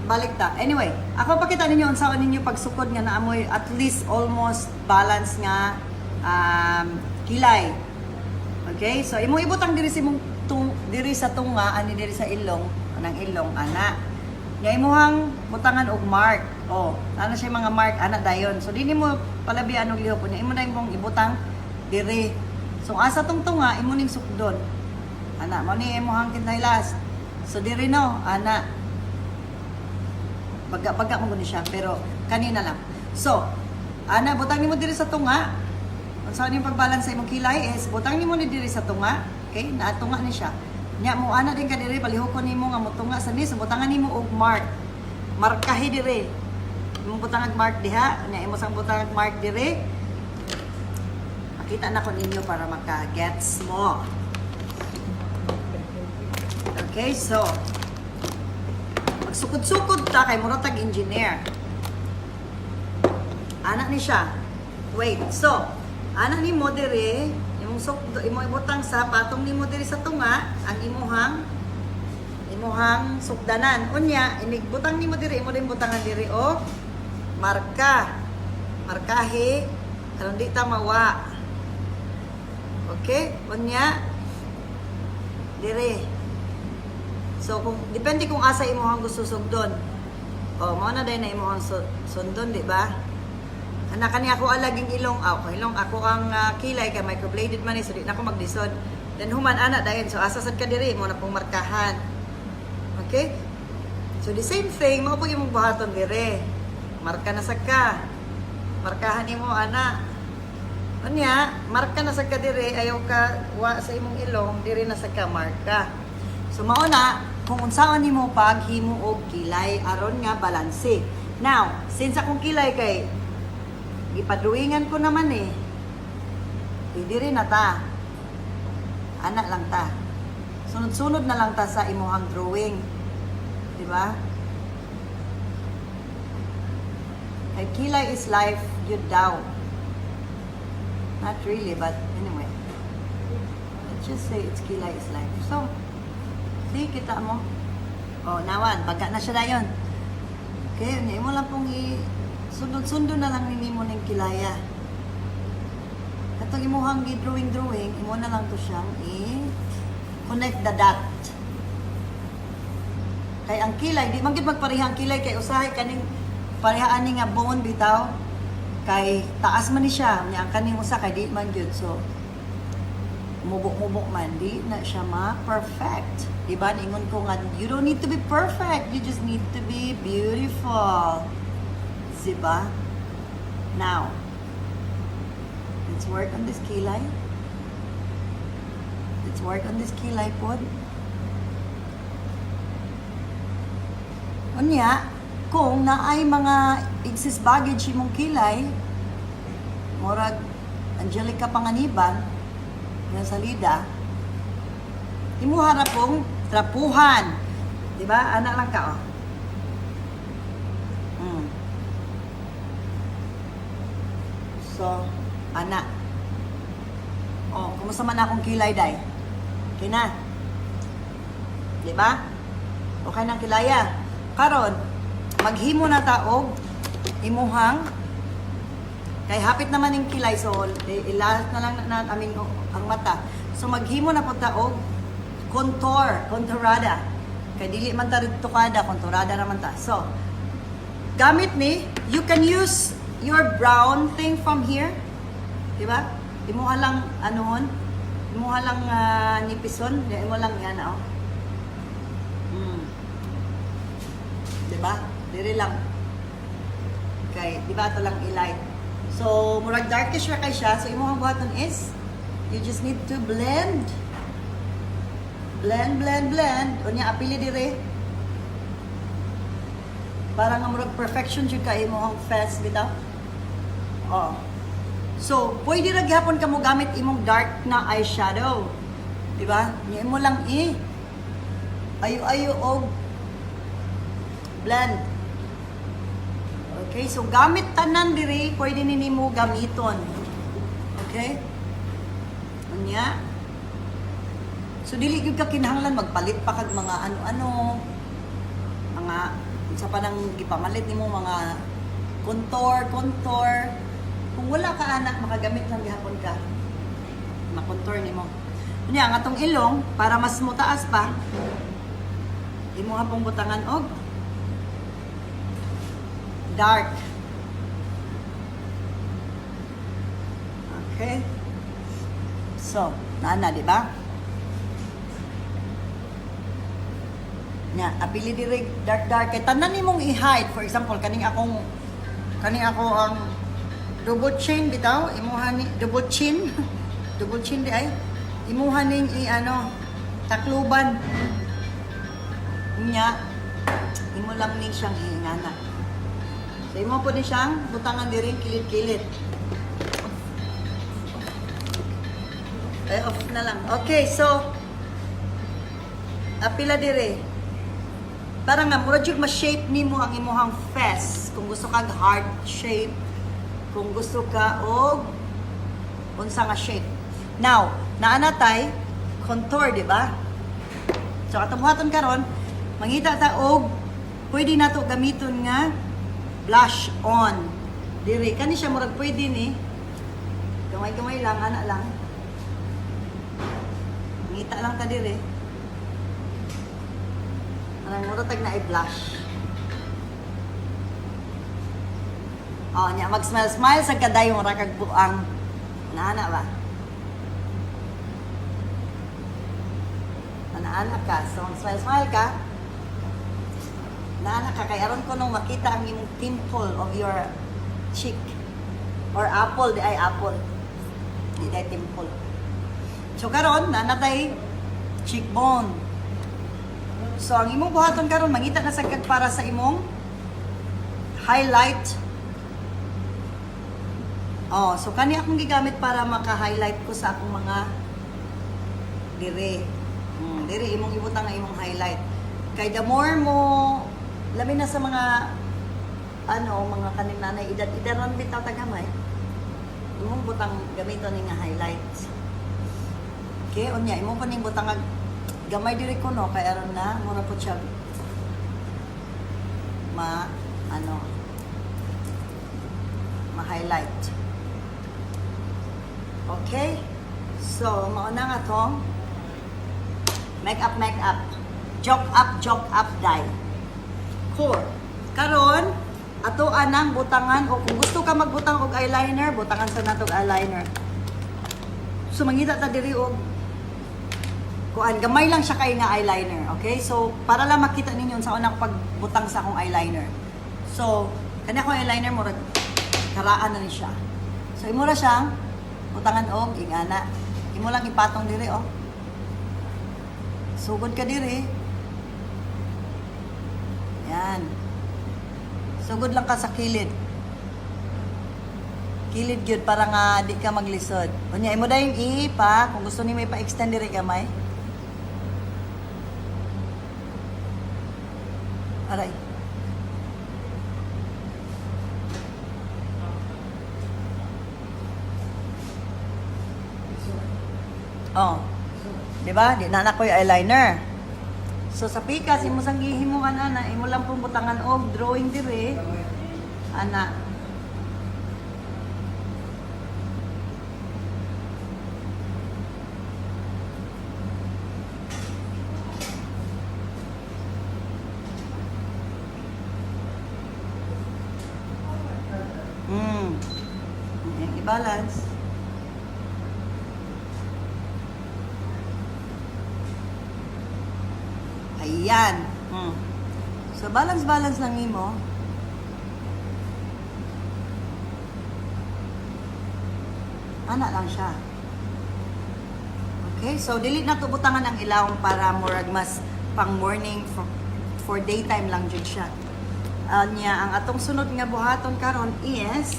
Balik ta. Anyway, ako pakita ninyo unsaon ninyo pagsukod nga naamoy at least almost balance nga kilay. Okay? So imong ibutang diri sa imong tung, diri sa tunga ani diri sa ilong, anang ilong ana. Nya imuhang butangan og mark. Oh, ana siya mga mark ana dayon. So di nimo palabian og lihok, nya imo na imong ibutang diri. So asa tong tunga imo ning sukdon. Ana, mo ni imuhang kintahilas. So diri no, ana. Baga-baga mo guni siya, pero kanina lang. So, ana, butang nimo diri sa tunga. Unsa ni pagbalance sa imong kilay is butang nimo ni diri sa tunga. Okay, naatunga ni siya. Nya mo ana din ka diri, palihukon nimo nga motunga sa ni, so butangan nimo og mark. Markahi diri. Imong butangag mark diha, nya imo sang butangag mark diri. Makita na ko ninyo para maka-gets mo. Okay, so magsukod-sukod ta kay mura tag engineer. Ana ni siya. Wait, so ana nimo diri, imong sok imong ibutang sa patong nimo diri sa tunga ang imuhang sukdanan. Unya, inigbutang nimo diri, imo din butangan diri og marka. Markahi aron di ta mawa. Okay? Unya diri. So kung depende kung asa imuhang gusto sugdon. Oh, mao na day na imuhang sundon, di ba? Anak kani ako alaging ilong, aw, ko ilong ako ang kilay kay microbladed man ni, so di na ako maglisod. Then human ana dayon, so asa sad ka diri mo na pong markahan. Okay? So the same thing mao pud imong buhaton dire. Marka na sad ka. Markahan nimo ana. Unya, marka na sad ka dire, ayaw ka wa sa imong ilong, dire na sad ka marka. So mao na kung unsaon nimo paghimo og kilay aron nga balanse. Now, since akong kilay kay gipadrawingan ko naman eh. Di diri na ta. Ana lang ta. Sunod-sunod na lang ta sa imuhang drawing. Di ba? Kay kilay is life, yun daw. Not really, but anyway. Let's just say it's kilay is life. So, see, kita mo. Oh, nawan, pagka na siya dayon. Okay, unya imo lang pong i sundon-sundon na lang nimo ning kilaya. Katong imuhang gi-drawing-drawing, imo na lang to siyang i-connect the dot. Kay ang kilay, di man gid magpareha ang kilay kay usahay kaning pareha ani nga bone bitaw. Kay taas man ni siya, nya ang kaning usa kay di man gyud. So mubok-mubok man, di na siya ma-perfect. Di ba? Ingon ko nga, you don't need to be perfect. You just need to be beautiful. Di ba? Now, let's work on this kilay. Let's work on this kilay pod. Unya, kung naay mga excess baggage imong kilay, murag Angelica Panganiban, nga salida, imuha ra pong trapuhan. Di ba? Ana lang ka, oh. So, ana. Oh, kumusta man akong kilay, day? Okay na. Di ba? Okay na kilaya. Karon, maghimo na ta og imuhang kay hapit naman yung kilay, so ilas na lang na, I mean, ang mata. So maghimo na po ta og contour, contourada. Kay dili man ta tukada, contourada naman ta. So, gamit ni, you can use your brown thing from here. Di ba? Imuha lang anuhon, imuha lang nipison, imo lang yan oh. Di ba? Diri lang. Kay, di ba ito lang i-light. So, murag darkish ra kay siya. So, imuhang buhaton is, you just need to blend. Blend, blend, blend. Unya, apili dire. Para nga murag perfection jud ka imuhang face bitaw. Oh. So, pwede ra gihapon ka mo gamit imong dark na eyeshadow. Di ba? Nya imo lang i ayo-ayo og blend. Okay, so gamit tanan diri, pwede ni nimo gamiton. Okay? Unya. So dili gyud ka kinahanglan magpalit pa kag mga ano-ano, mga Unsa pa nang gipamalit nimo mga contour, contour. Kung wala ka anak, makagamit lang gihapon ka. Ma-contour nimo. Unya ang atong ilong para mas mutaas pa, imo pong butangan og dark. Okay. So, nana, di ba? Nya, apili diri dark dark kay tanan nimong i-hide. For example, kaning ako ang double chin bitaw, imuha ni double chin. Double chin di ay. Imuha ning i ano takluban. Nya, imo lang ning siyang iingana. So imo po ni siyang butangan diri kilid-kilid. Eh, off na lang. Okay, so apila dire. Para nga murag jud ma-shape nimo ang imuhang face. Kung gusto kag heart shape, kung gusto ka og unsa nga shape. Now, naa na tay contour, di ba? So atong buhaton karon, mangita ta og pwede nato gamiton nga blush on. Dire kani siya murag pwede ni. Gamay-gamay lang, ana lang. Ngita lang ta dire. Parang mura tag na i-blush. Oh, nya mag-smile smile sa kaday mura kag buang. Naana ba? Naana ka. So, mag-smile smile ka. Naana ka kay aron ko nung makita ang imong dimple of your cheek or apple di ay apple. Di ay dimple. So karon naa na tay cheekbone. So ang imong buhaton karon mangita na sa kag para sa imong highlight. Oh, so kani akong gigamit para maka-highlight ko sa akong mga dire. Dire imong ibutang ang imong highlight. Kay the more mo labi na sa mga ano, mga kaning nanay edad edaran bitaw tagamay. Imong butang gamiton ni nga highlights. Okay, unya imo pa ning butang gamay diri ko no kay aron na mura po siya ma ano ma-highlight. Okay? So, mao na nga tong make up, make up. Joke up, joke up, die. Cool. Karon, ato anang butangan o kung gusto ka magbutang og eyeliner, butangan sa nato og eyeliner. So mangita ta diri og kuan, gamay lang siya kay nga eyeliner, okay? So para lang makita ninyo sa unang pagbutang sa akong eyeliner. So, kani akong eyeliner murag karaan na ni siya. So imo ra siyang butangan og ingana. Imo lang ipatong diri oh. Sugod ka diri. Yan. Sugod lang ka sa kilid. Kilid gyud para nga di ka maglisod. Unya imo dayong ipa kung gusto nimo ipa-extend diri gamay. Aray. Oh. Di ba? Di na ko yung eyeliner. So sa pikas imo sang gihimuan ana, imo lang pong butangan og drawing dire. Ana. Ayan, i-balance. Ayan. So, balance-balance lang nimo. Ana lang siya. Okay, so dili na to butangan ang ilawom para murag mas pang morning for daytime lang jud siya. Nya ang atong sunod nga buhaton karon is